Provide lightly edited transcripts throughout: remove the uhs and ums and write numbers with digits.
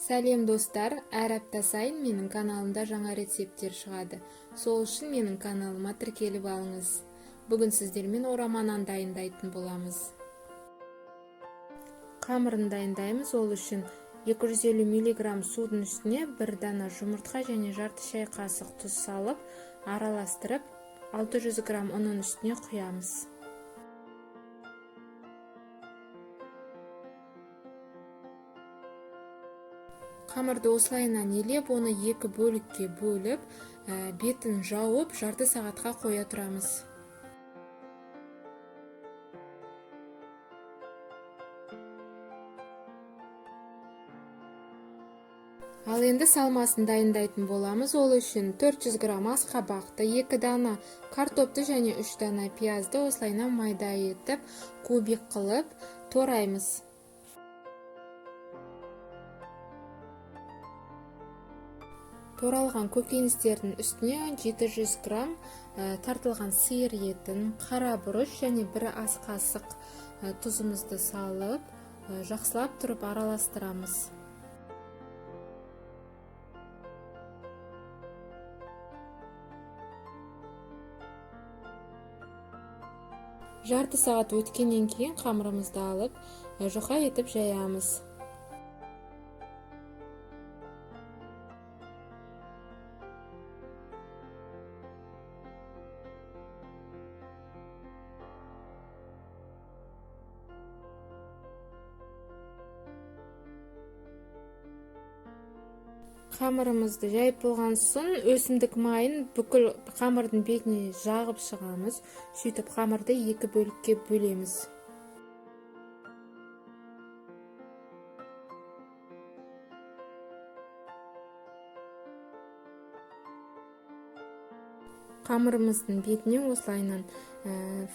Сәлем достар, әр апта сайын менің каналымда жаңа рецепттер шығады. Сол үшін менің каналыма тіркеліп алыңыз. Бүгін сіздермен орама нан дайындайтын боламыз. Қамырын дайындаймыз. Ол үшін 250 миллиграмм судың үстіне бір дана жұмыртқа және жарты шай қасық тұз салып, араластырып, 600 грамм ұнның үстіне құямыз. Қамырды осылайынан елеп, оны екі бөлікке бөліп, бетін жауып, жарты сағатқа қоя тұрамыз. Ал енді салмасын дайындайтын боламыз. Ол үшін 400 грамм асқабақты, 2 дана картопты және 3 дана пиязды осылайынан майда етіп, кубик қылып тураймыз. Туралған көкөністердің үстіне 700 грамм тартылған сиыр етін, қара бұрыш және бір ас қасық тұзымызды салып, жақсылап тұрып араластырамыз. Жарты сағат өткеннен кейін қамырымызды алып, жұқа етіп жаямыз. Қамырымызды жайып болған соң өсімдік майын бүкіл қамырдың бетіне жағып шығамыз. Сөйтіп қамырды екі бөлікке бөлеміз. Қамырымыздың бетіне осылайынан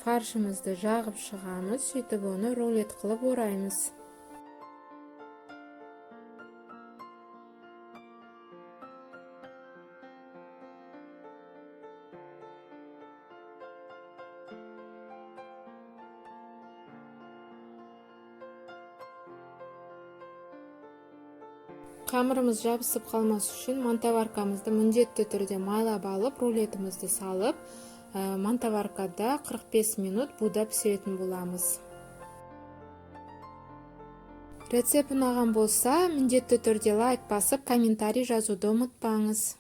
фаршымызды жағып шығамыз. Сөйтіп оны рулет қылып ораймыз. Қамырымыз жабысып қалмас үшін мантоваркамызды міндетті түрде майлап алып, рулетімізді салып, мантоваркада 45 минут буда пісіретін боламыз. Рецепт ұнаған болса, міндетті түрде лайк басып, комментарий жазуды ұмытпаңыз.